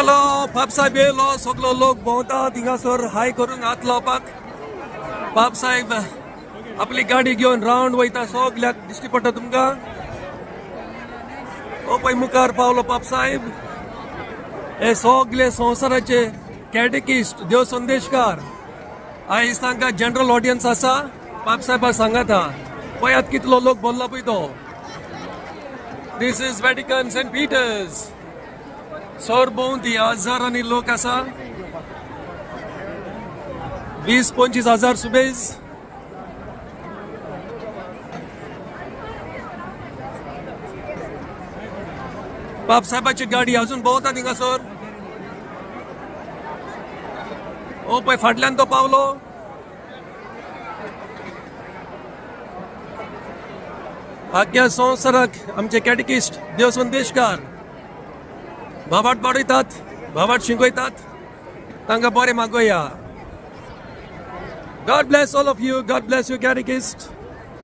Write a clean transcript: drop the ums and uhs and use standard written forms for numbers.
Hello, पापसाहेब येयलो. सगलो लोक भोंवता थिंगासर हाय करूंक, हात लावपाक. पापसाहेब आपली गाडी घेवन रावंड वयता, सगल्याक दिश्टी पडटा तुमकां. ओ पळय, मुखार पावलो पापसाहेब. हे सगले संवसाराचे कॅटेकिस्ट, देव संदेशकार. आयज तांकां जनरल ऑडियन्स आसा. पापसाहेबा सांगाता पळयात कितलो लोक भरला पळय तो. This is Vatican, Saint Peter's. सरभोंवती हजारांनी लोक आसा, 20-25 हजार सुबेज. पापसाहेबाची गाडी अजून भोंवता थिंगासर. ओ पळय, फाटल्यान तो पावलो. आख्या संवसाराक आमचे कॅटिकिस्ट, देव संदेशकार भावार्त वाडयतात, भावार्त शिकयतात. तांकां बरें मागोया. God bless all of you. God bless you, catechist.